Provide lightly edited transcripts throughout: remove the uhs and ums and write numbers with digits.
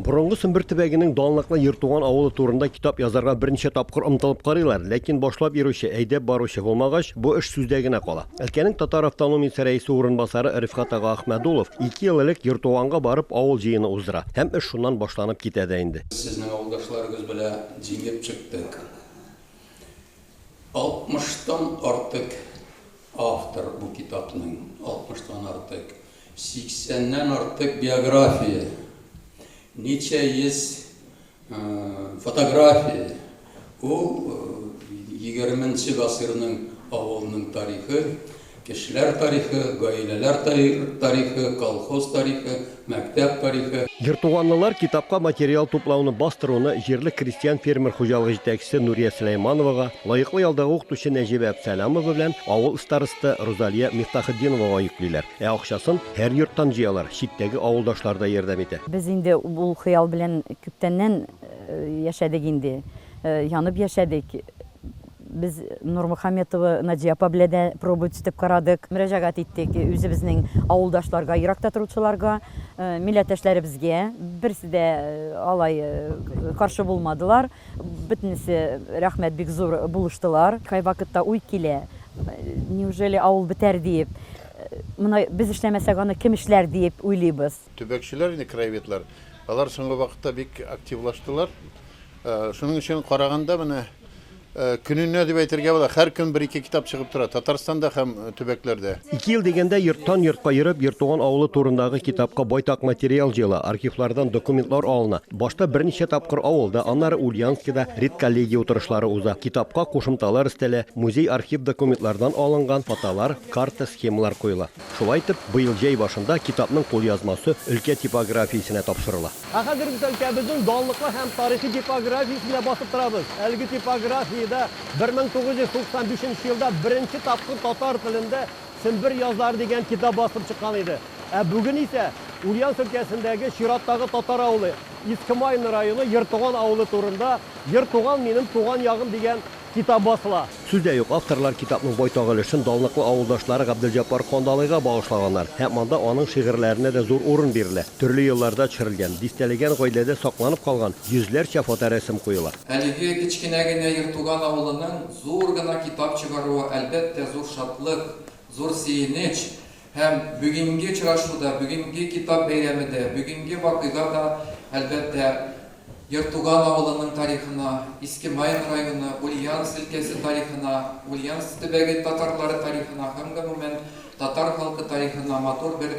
Борынгы Сембер төбәгенең данлыклы Ертуган авылы турында китап язарга берничә тапкыр омтылып карыйлар, ләкин башлап йөрүче, әйдәп баручы булмагач, бу эш сүздә генә кала. Өлкәнең татар автономиясе рәисе урынбасары Рифгать ага Әхмәдулов ике ел элек Ертуганга барып авыл җыены уздыра һәм эш шуннан башланып китә дә инде. Сезнең авылдашларыгыз белән җиңеп чыктык. Алтмыштан артык автор бу китапның, алтмыштан артык. Сиксәннән артык биография, ничә йөз фотография. Ул егерменче гасырның авылның тарихы, кешеләр тарихы, гаиләләр тарихы, колхоз тарихы, мәктәп тарихы. Ертуганлылар китапка материал туплауны, бастыруны җирле крестьян-фермер хуҗалыгы җитәкчесе Нурия Сөләймановага, лаеклы ялдагы укытучы Нәҗибә Әбсәләмова белән авыл старосты Рузалия Мифтахетдиновага йөклиләр. Ә акчасын һәр йорттан җыялар, читтәге авылдашлар да ярдәм итә. Без инде ул хыял белән күптәннән яшәдек инде, янып яшәдек. Без Нурмухаметова Наҗия апа белән дә пробовать итеп карадык. Мөрәҗәгать иттек үзебезнең авылдашларга, еракта торучыларга, милләттәшләребезгә. Берсе дә алай каршы булмадылар. Бөтенесе, рәхмәт, бик зур булыштылар. Кайвакытта уй килә, неужели авыл бетәр диеп. Моны без эшләмәсәк, аны кем эшләр диеп уйлыйбыз. Төбәкчеләр инде, краеведлар, алар соңгы вакытта бик активлаштылар. Шуның өчен караганда менә көненә дип әйтергә була, һәр көн бер-ике китап чыгып тора Татарстанда һәм төбәкләрдә. Ике ел дигәндә йорттан йортка йөреп, Йортуган авылы турындагы китапка байтак материал җыела, архивлардан документлар алына. Башта берничә тапкыр авылда, аннары Ульяновскида редколлегия утырышлары уза. Китапка кушымталар өстәлә, музей-архив документлардан алынган фотолар, карта-схемалар куела. Шулай итеп, быел җәй башында китапның кулъязмасы өлкә типографиясенә тапшырыла. Ә хәзер без өлкәбезнең данлыклы һәм тарихи типографиясендә басып торабыз. Әлеге типографиядә 1995 нче елда беренче тапкыр татар телендә Сембер язлары дигән китап басылып чыккан иде. Ә бүген исә Ульяновск өлкәсендәге чираттагы татар авылы, Иске Майна районы Ертуган авылы турында Ертуган, минем туган ягым дигән китап басыла. Сүз дә юк, авторлар китапның байтак өлешен данлыклы авылдашлары Габделҗаппар Кандалыйга багышлаганнар һәм анда аның шигырьләренә дә зур урын бирелә. Төрле елларда төшерелгән, дистәләгән гаиләдә сакланып калган йөзләрчә фоторәсем куела. Әлеге кечкенә генә Ертуган авылының зур гына китап чыгаруы, әлбәттә, зур шатлык, зур сөенеч. Һәм бүгенге очрашу да, бүгенге китап бәйрәме дә, бүгенге вакыйга да, әлбәттә, Ертуган авылының тарихына, Иске Майн районы, Ульяновск өлкәсе тарихына, Ульяновск төбәге татарлары тарихына һәм, гомумән, татар халкы тарихына матур бер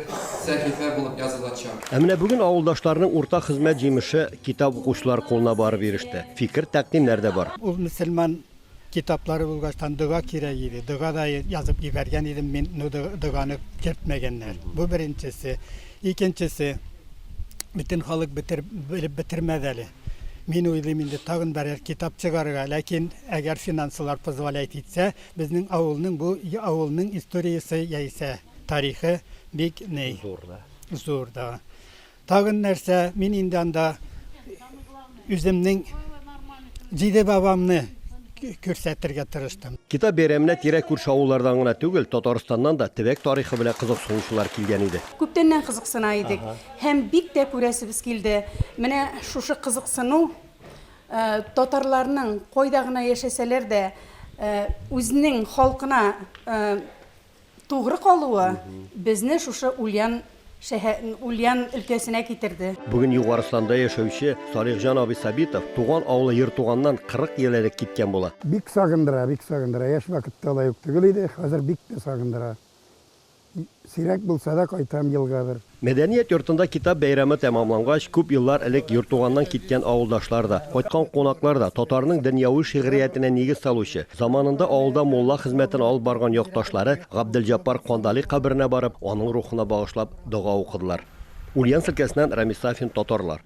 сәхифә булып язылачак. Ә менә бүген авылдашларның уртак хезмәт җимеше китап укучылар кулына барып иреште. Фикер-тәкъдимнәр дә бар. Ул мөселман Китаплары булгачтан дога кирәк иде. Дога да язып җибәргән идем мин, но доганы кертмәгәннәр. Бу беренчесе. Икенчесе, бөтен халык бетер, белеп бетермәде әле. Мин уйлыйм инде тагын берәр китап чыгарырга, ләкин әгәр финансылар позволять итсә, безнең авылның бу авылның историясе яисә тарихы бик ни. Зур да. Зур да. Тагын нәрсә, мин инде анда үземнең җиде бабамны күрсәтергә тырыштым. Китап бәйрәменә тирә-күрше авыллардан гына түгел, Татарстаннан да төбәк тарихы белән кызыксынучылар килгән иде. Күптәннән кызыксына идек һәм бик тә күрәсебез килде. Менә шушы кызыксыну татарларның кайда гына яшәсәләр дә, үзенең халкына Тугры калуы безне шушы Ульян шәһә Ульян өлкәсенә китерде. Бүген Югарысланда яшәүче Салихҗан абый Сабитов туган авылы Ертуганнан 40 ел элек киткән була. Бик сагындыра, бик сагындыра. Яшь вакытта алай ук түгел иде, хәзер бик тә сагындыра. Сирәк булса да кайтам елга бер. Мәдәният йортында китап бәйрәме тәмамлангач, күп еллар элек Йортуганнан киткән авылдашлар да, кайткан кунаклар да татарның дөньяви шигъриятенә нигез салучы, заманында авылда мулла хезмәтен алып барган якташлары Габделҗаппар Кандалый каберенә барып, аның рухына багышлап дога укыдылар. Ульяновск өлкәсеннән Рамис Сафин, Татарлар.